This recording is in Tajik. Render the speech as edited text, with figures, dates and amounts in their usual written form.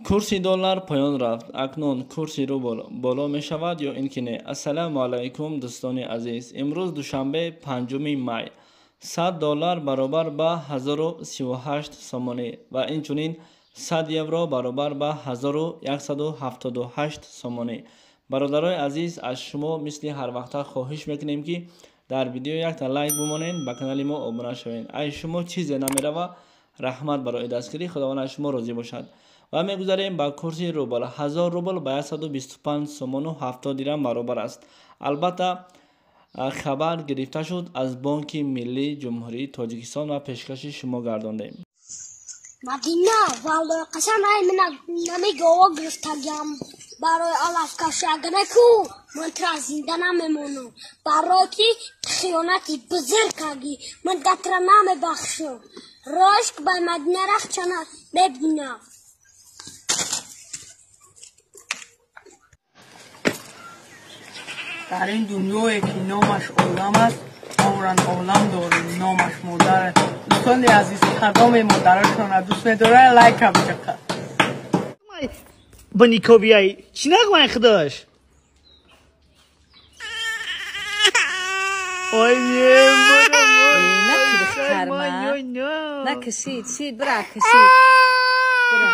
Курси доллар поён рафт. Акнун курси рубл боло мешавад ё ин ки не? Ассалому алайкум, дӯстони азиз. Имрӯз душанбе, 5 май. 100 доллар баробар ба 1038 сомонӣ ва инчунин 100 евро баробар ба 1178 сомонӣ. Бародарои азиз, аз шумо мисли ҳар вақта хоҳиш мекунем, ки дар видео якта лайк бимонед, ба канали мо обуна шавед. Ай шумо чизе намерава. Раҳмат барои дастгирӣ, Худованд аз шумо розӣ бошад. Ва мегузарем ба курси рубл. 1000 рубл ба 125 сомону 70 дирам баробар аст. Албатта, хабар гирифта шуд аз Бонки Миллии Ҷумҳурии Тоҷикистон ва пешкаши шумо гардондем. Мадина, валлои қасам, ай мана намегово гирифтагиам барои алафкашӣ. Агар неку ман тра зинда намемонам, барое ки хиёнати бузург кардӣ, ман датра намебахшам. Рошк ба Мадина рахчана мебинам. Дар ин дунёе ки номаш олам аст, умран олам дорем, номаш модар. Дӯстони азиз, кадоме модарашонро дӯст медорад, лайка биҷақа. Ба никобияй чӣ нағмаи худош? Ой, накашид, шид, бира, кашид, бира.